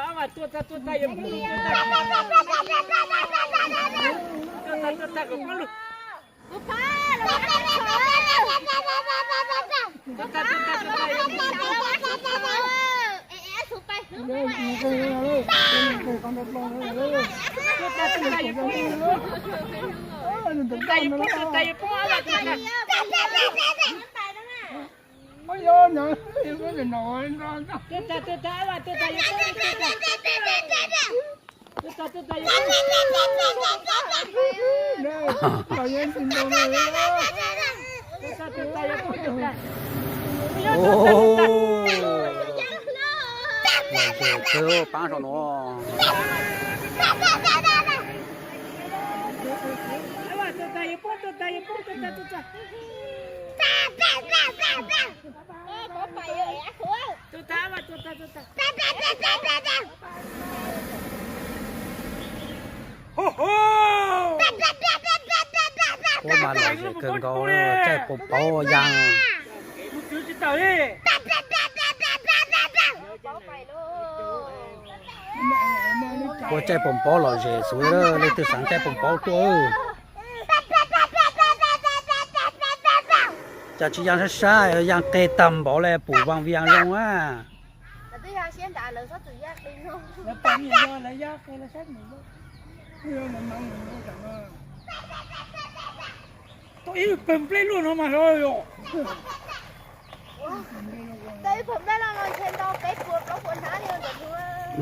Tuaj tag, tuaj tag, yuav poob lug, tuaj tag, tuaj tag, kom poob lug. Tuaj tag, tuaj tag, tuaj tag, yuav poob lug. Tuaj tag, tuaj tag, yuav poob lug. Tuaj tag, yuav poob, tuaj tag, yuav poob, tuaj tag. Tuaj tag, tuaj tag, tuaj tag, yuav poob, tuaj tag. Tuaj tag, tuaj tag, yuav poob. Tuaj tag, tuaj tag, yuav poob, tuaj tag. Tuaj tag, tuaj tag. Lom zem kawg, paab saum no. Tuaj tag, yuav poob, tuaj tag, yuav poob, tuaj tag, tuaj tag. Tuaj tag, tuaj tag, tuaj tag. Puab mas lom zem kawg nkaus, caij poom paub yaas. Puab caij poom paub lom zem xwb, leej twg xaav caij poom paub tuaj. Cas tsis yaas sab sab, yaas qe tag npaum le pum vaas vias zoo a. Tau ib lwm pawg nplej luaj no mas hlo yom.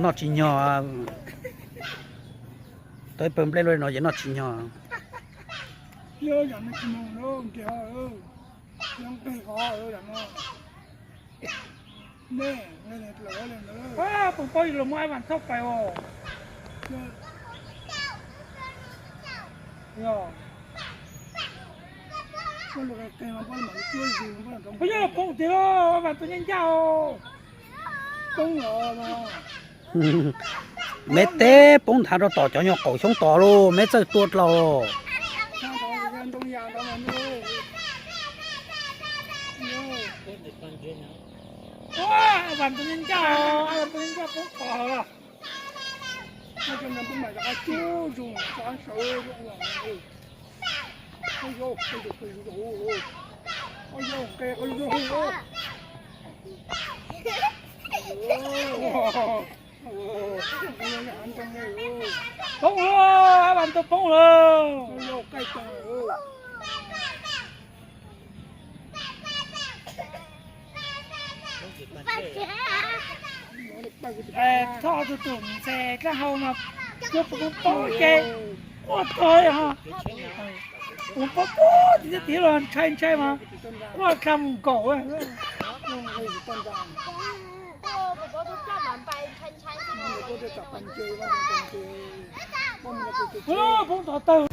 Noj tsis nyog. Tau ib pawg nplej luaj no ces noj tsis nyog. Poom paub yog los muab Ab Vaam thauj pais os. Puas yog poob tiag, Ab Vaam tus nyaj ncaj os. Meb teb poob nthav rau tom cov nyuag qaum xyoob tod lauj, meb txawj tua dlua. Ab Vaam tus nyaj ncaj, Ab Vaam tus nyaj ncaj poob tod lawm. Poob lawm, Ab Vaam tus poob lawm. Thoj tus tus ntxhe dlaab hau mas cuab poob poob ces quaj tag ho. Poob poob poob tim thiab los ntshai ntshai mas quaj dlha mus nkaum. Poob tog tawg.